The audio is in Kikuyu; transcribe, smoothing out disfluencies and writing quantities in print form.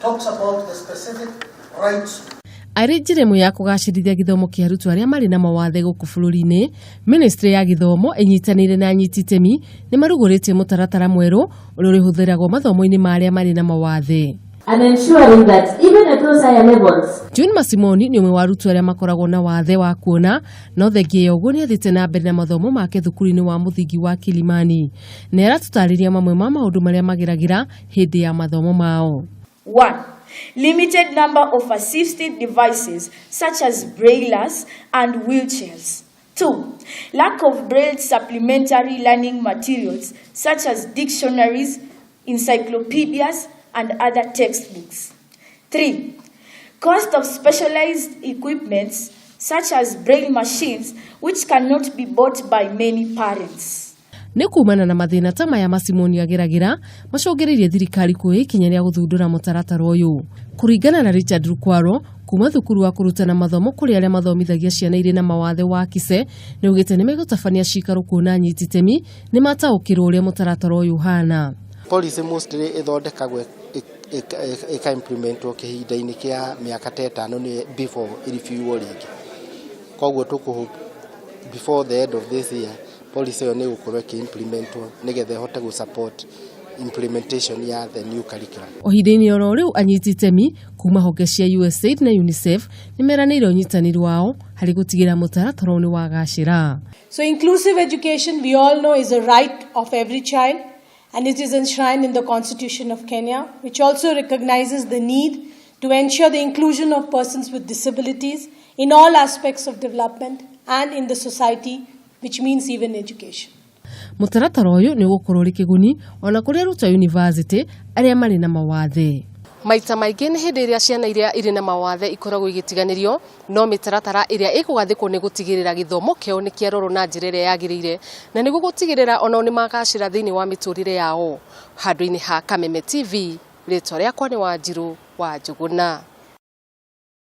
Talks about the specific rights. Arĩ njĩra ĩmwe ya kũgacĩrithia gĩthomo kĩa arutwo arĩa marĩ na mawathe gũkũ bũrũri-inĩ, Ministry ya Gĩthomo ĩnyitanĩire na anyiti itemi nĩ marugũrĩtie mũtaratara mwerũ ũrĩa ũrĩhũthĩragwo mathomo-inĩ ma arĩa marĩ na mawathe. And ensuring that even at those higher levels. June Masimoni nĩ ũmwe wa arutwo arĩa makoragwo na wathe wa kuona, no thengia ya ũguo nĩ athiĩte na mbere na mathomo make thukuru-inĩ wa mũthingi wa Kilimani. Nĩ aratũtarĩria mamwe ma maũndũ marĩa mageragĩra hĩndĩ ya mathomo mao. 1. Limited number of assistive devices such as braillers and wheelchairs. 2. Lack of braille supplementary learning materials such as dictionaries, encyclopedias, and other textbooks. 3. Cost of specialized equipments such as braille machines which cannot be bought by many parents. Nĩ kumana na mathĩna ta maya Masimoni ageragĩra macũngĩrĩirie thirikari kuoya ikinya rĩa gũthundũra mũtaratara ũyũ. Kũringana na Richard Rukwaro kuma thukuru wa kũrutana mathomo kũrĩ arĩa mathomithagia ciana irĩ na mawathe wa Kise, nĩ augĩte nĩ megũtabania cikaro kuona anyiti itemi nĩ mataũkĩrwo ũrĩa mũtaratara ũyũ ũhana. Policy mostly ĩthondekagwo ĩka implementwo kĩhinda-inĩ kĩa mĩaka ta 5 nĩ before ĩreviewwo rĩngĩ. Koguo tũkũ before the end of this year, policy ĩyo nĩ ĩgũkorwo ĩkĩ-implementwo nĩgetha ĩhote gũ support implementation ya the new curriculum. O ihinda-inĩ oro rĩu, anyiti itemi kuma honge cia USAID na UNICEF nĩ meranĩire ũnyitanĩri wao harĩ gũtigĩrĩra mũtaratara ũyũ nĩ wagacĩra. So inclusive education, we all know, is a right of every child, and it is enshrined in the Constitution of Kenya, which also recognizes the need to ensure the inclusion of persons with disabilities in all aspects of development and in the society, which means even education. Mũtaratara ũyũ nĩ ũgũkorwo ũrĩ kĩguni ona kũrĩ arutwo a yunivasĩtĩ arĩa marĩ na mawathe. Maita maingĩ nĩ hĩndĩ ĩrĩa ciana iria irĩ na mawathe ikoragwo igĩtiganĩrio, no mĩtaratara ĩrĩa ĩkũgathĩkwo nĩ gũtigĩrĩra gĩthomo kĩao nĩ kĩarorwo na njĩra ĩrĩa yagĩrĩire na nĩguo gũtigĩrĩra onao nĩ magacĩra thĩinĩ wa mĩtũrĩre yao. Handũ-inĩ ha Kameme TV, rĩtwa rĩakwa nĩ Wanjirũ wa Njũgũna.